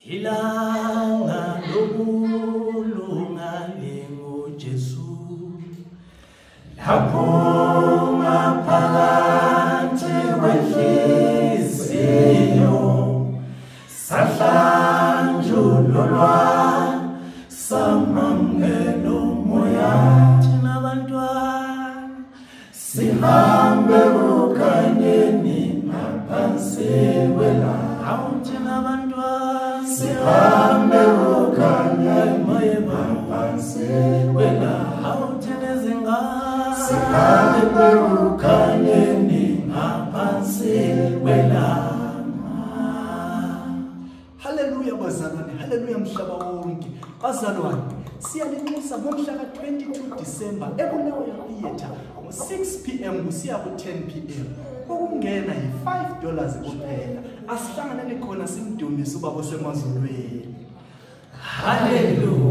Ilanga lokulunga linguJesu, laphuma phakathi kwenhliziyo, sahlanjululwa samamukela umoya. Thina bantwana sihambe kukhanyeni ngaphansi kwelanga. Awu thina bantwana sihambe kukhanyeni ngaphansi kwelanga. Awu thina izingane sihambe kukhanyeni ngaphansi kwelanga. Haleluya bazalwane, haleluya mhlaba wonke. Bazalwane, siyalinxusa ngomhla ka-22 December eBulawayo Theatre ngo-6 p.m. kusiya ku-10 p.m. Ukungena yi-$5 kuphela. Asihlanganeni khona simdumise uBaba osemazulwini. Haleluya.